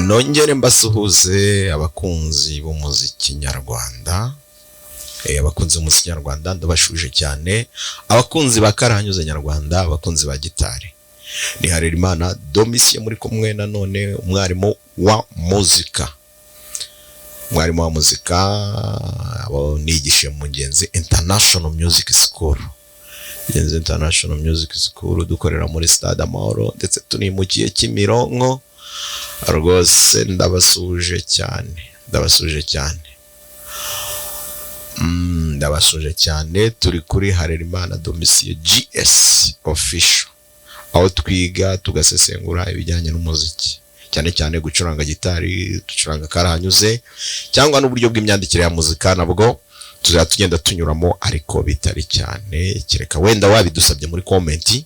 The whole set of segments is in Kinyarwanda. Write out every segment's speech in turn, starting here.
Nongere mbasuhuze abakunzi b'umuziki nyarwanda, abakunzi b'umuziki nyarwanda ndabashuje cyane, abakunzi ba Karahanyuze nyarwanda, abakunzi ba gitari. Ni Harerimana Domitien muri kumwe nanone, umwarimu wa muzika. Umwarimu wa muzika abo nigishe mu Ngenzi International Music School. Ngenzi International Music School dukorera muri Stade Amahoro ndetse tunimukiye Kimironko. Rwose ndabasuje cyane, ndabasuje cyane. Ndabasuje cyane, turi kuri Harerimana Domitien GS Official, aho twiga tugasesengura ibijyanye n'umuziki, cyane cyane gucuranga gitari, ducuranga karahanyuze, cyangwa n'uburyo bw'imyandikire ya muzika nabwo tuzajya tugenda tunyuramo, ariko bitari cyane, kereka wenda wabidusabye muri comment,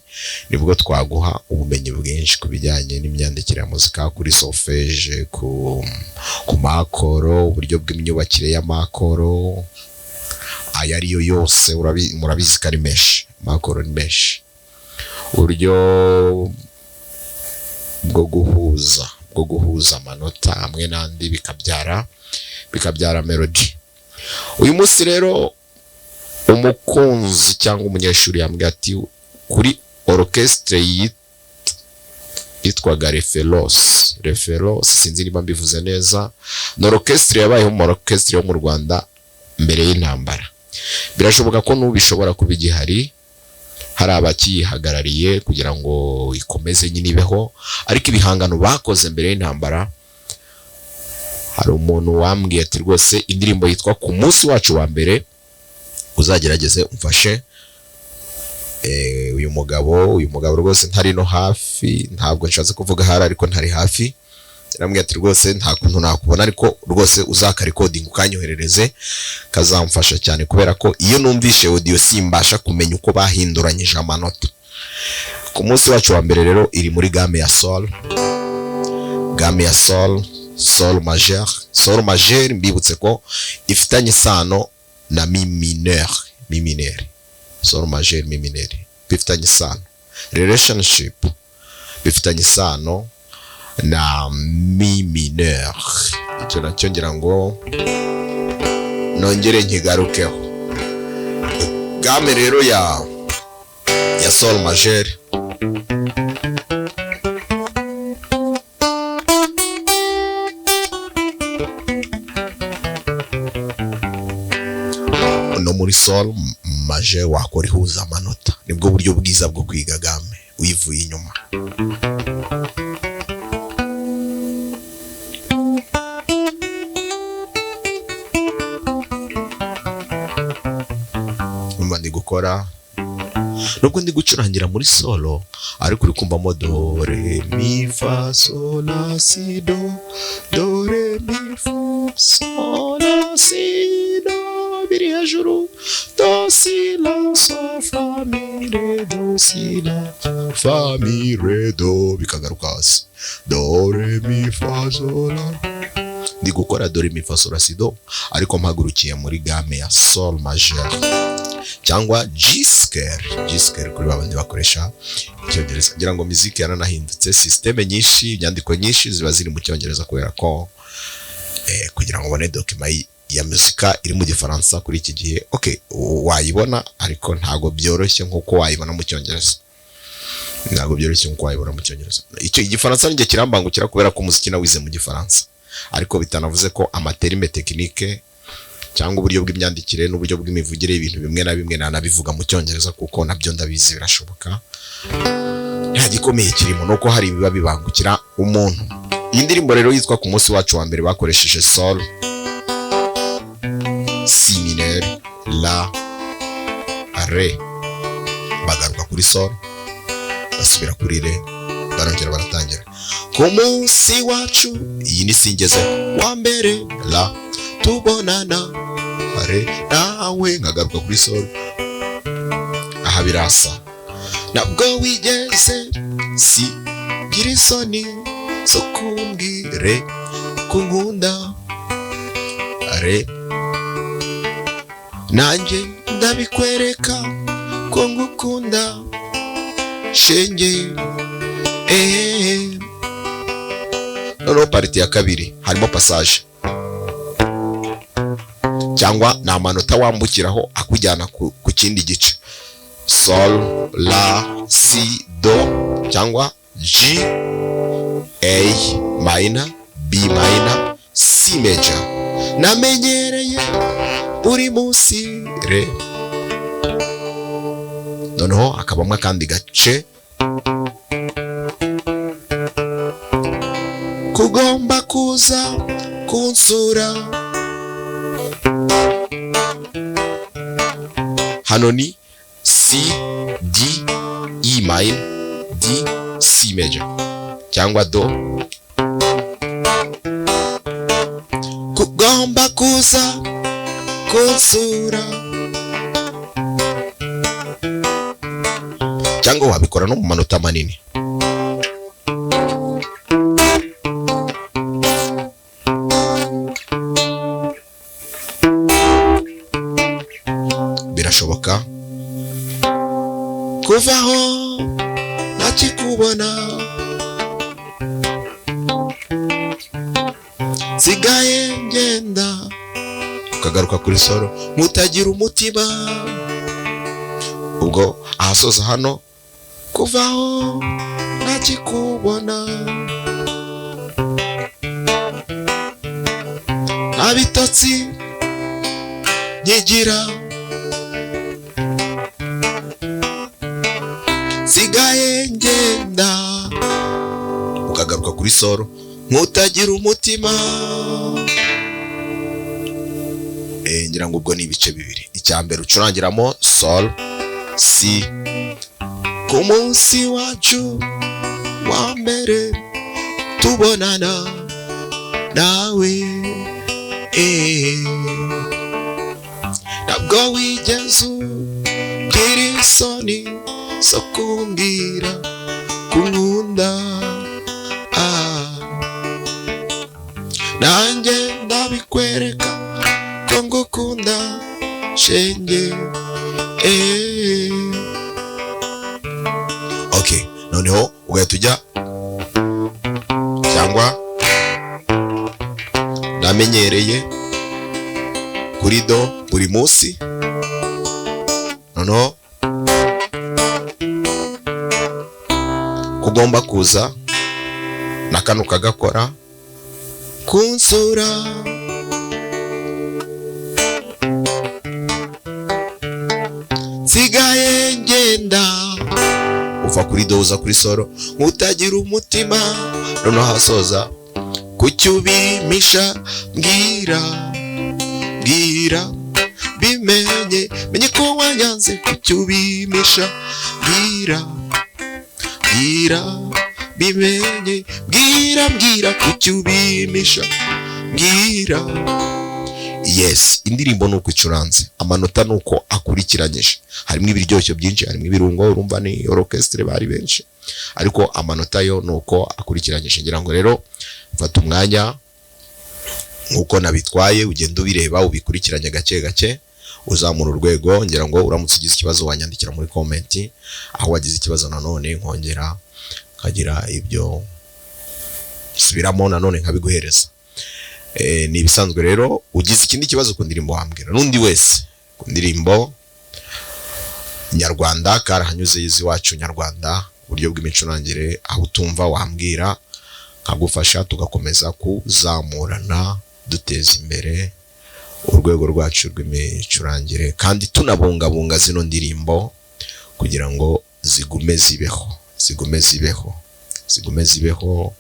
nibwo twaguha ubumenyi bwinshi ku bijyanye n'imyandikire ya muzika, kuri solfège, ku makoro, uburyo bw'imyubakire y'amakoro, aya ariyo yose murabizi ko ari menshi, amakoro ni menshi, uburyo bwo guhuza amanota amwe n'andi bikabyara melody. Uyu munsi rero umukunzi cyangwa umunyeshuri yambwiye ati kuri orchestre yitwaga Referos, Referos sinzi niba mbivuze neza, ni orchestre yabayeho mu orchestre yo mu Rwanda mbere y'intambara. Birashoboka ko n'ubu ishobora kuba igihari, hari abakiyihagarariye kugira ngo ikomeze nyine ibeho, ariko ibihangano bakoze mbere y'intambara, hari umuntu wambwiye ati rwose indirimbo yitwa Ku munsi wacu wa mbere uzagerageze umfashe. Uyu mugabo rwose ntari no hafi, ntabwo nshatse kuvuga ahari ariko ntari hafi, yarambwiye ati rwose nta kuntu nakubona, ariko rwose uzakarecordinga ukanyoherereze, kazamfasha cyane, kubera ko iyo numvishe audio simbasha kumenya uko bahinduranyije amanota. Ku munsi wacu wa mbere rero iri muri gamme ya sol, gamme ya sol, sol majeur. Sol majeur mbibutse ko ifitanye isano na mi mineur, mi mineur, sol majeur, mi mineur bifitanye isano, relationship bifitanye isano na mi mineur. Icyo nacyo ngira ngo nongere nkigarukeho. Gamme rero ya sol majeur, no muri sol majeur wakora ihuza amanota, nibwo buryo bwiza bwo kwiga gamme uyivuye inyuma. Umva ndi gukora, nubwo ndi gucurangira muri sol, ariko uri kumvamo do re mi fa sol la si do, do re mi fa sol la si do biri hejuru, do si la sol fa mi re do si la fa mi re do, bikagaruka hasi do re mi fa sol la. Ndi gukora do re mi fa sol la si do, ariko mpagurukiye muri gamme ya sol majeur cyangwa G scale, G scale kuri babandi bakoresha icyongereza. Ngira ngo muziki yaranahindutse, système nyinshi, inyandiko nyinshi ziba ziri mu cyongereza, kubera ko kugira ngo ubone document ya muzika iri mu gifaransa kuri iki gihe, okay, wayibona ariko ntago byoroshye nkuko wayibona mu cyongereza, ntabwo byoroshye nkuko wayibona mu cyongereza. Icyo igifaransa nijye kirambangukira kubera ko umuziki nawize mu gifaransa, ariko bitanavuze ko amatermes techniques cyangwa uburyo bw'imyandikire n'uburyo bw'imivugire y'ibintu bimwe na bimwe nanabivuga mu cyongereza, kuko nabyo ndabizi, birashoboka, nta gikomeye kirimo, nuko hari ibiba bibangukira umuntu. Iyi ndirimbo rero yitwa Ku munsi wacu wa mbere bakoresheje sol, si mineur, la, re, bagaruka kuri sol, basubira kuri re, barongera baratangira. Ku munsi wacu, iyi ni singeze wa mbere, la, tubonana, re, nawe, nkagaruka kuri sol. Aha birasa, ntabwo wigeze si gira isoni zo kumbwire kunkunda, re, nanjye ndabikwereka ko ngukunda shenge. Noneho partie ya kabiri harimo passage, cyangwa ni amanota wambukiraho akujyana ku kindi gice: sol, la, si, do, cyangwa G, A minor, B minor, C major. Namenyereye buri munsi, re. Noneho hakabamo akandi gace: kugomba kuza kunsura. Hano ni C, D, E minor, D, C major cyangwa do. Kugomba kuza kunsura, cyangwa wabikora no mu manota manini. Birashoboka. Kuvaho ntakikubona, nsigaye ngenda. Ukagaruka kuri solo, mutagira umutima. Ubwo ahasoza hano, kuvaho ntakikubona, nta bitotsi nkigira, nsigaye ngenda. Ukagaruka kuri solo, nkutagira umutima. Ngira ngo ubwo ni ibice bibiri. Icya mbere ucurangiramo sol, si. Ku munsi wacu wa mbere tubonana nawe, ntabwo wigeze ugira isoni zo kumbwira kunkunda. Nanjye ndabikwereka ko ngukunda shenge. Okay, noneho ugahita ujya cyangwa namenyereye kuri do buri munsi. Noneho kugomba kuza na kano kagakora kunsura. Nsigaye ngenda. Uva kuri do uza kuri solo, nkutagira umutima. Noneho hasoza, kuki ubimisha? Mbwira, mbwira bimenye, menye ko wanyanze. Kuki ubimisha? Mbwira, mbwira bimenye, mbwira, mbwira, kuki ubimisha? Mbwira. Yes, indirimbo ni uko icuranze, amanota ni uko akurikiranyije. Harimo ibiryoshyo byinshi, harimo ibirungo, urumva ni orchestre, bari benshi, ariko amanota yo ni uko akurikiranyije. Ngira ngo rero fata umwanya nk'uko nabitwaye, ugenda ubireba, ubikurikiranye gake gake, uzamura urwego. Ngira ngo uramutse ugize ikibazo wanyandikira muri comment aho wagize ikibazo, nanone nkongera nkagira ibyo subiramo, nanone nkabiguhereza. Ni ibisanzwe rero. Ugize ikindi kibazo ku ndirimbo wambwira, n'undi wese ku ndirimbo nyarwanda karahanyuze y'iwacu nyarwanda, uburyo bw'imicurangire, aho utumva wambwira nkagufasha, tugakomeza kuzamurana, duteza imbere urwego rwacu rw'imicurangire, kandi tunabungabunga zino ndirimbo kugira ngo zigume zibeho, zigume zibeho, zigume zibeho.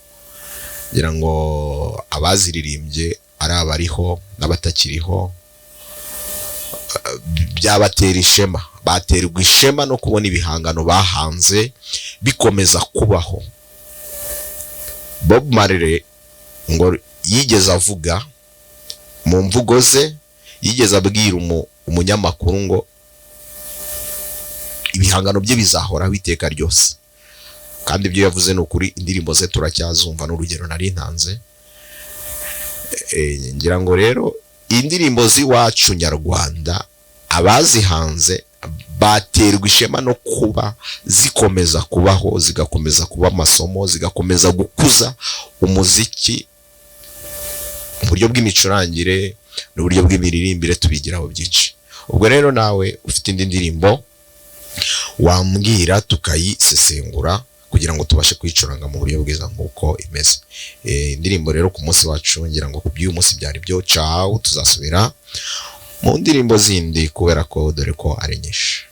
Ngira ngo abaziririmbye, ari abariho n'abatakiriho, byabatera ishema, baterwa ishema no kubona ibihangano bahanze bikomeza kubaho. Bob Marley ngo yigeze avuga mu mvugo ze, yigeze abwira umunyamakuru ngo ibihangano bye bizahoraho iteka ryose, kandi ibyo yavuze ni ukuri. Indirimbo ze turacyazumva, n'urugero nari ntanze. Ngira ngo rero indirimbo z'iwacu nyarwanda, abazihanze Baterwa ishema no kuba zikomeza kubaho, zigakomeza kuba amasomo, zigakomeza gukuza umuziki mu buryo bw'imicurangire n'uburyo bw'imiririmbire. Tubigiraho byinshi. Ubwo rero nawe ufite indi ndirimbo wambwira, tukayisesengura kugira ngo tubashe kuyicuranga mu buryo bwiza nk'uko imeze. Indirimbo rero ku munsi wacu, ngira ngo ku by'uyu munsi byari byo. Ciao, tuzasubira mu ndirimbo zindi kubera ko dore ko ari nyinshi.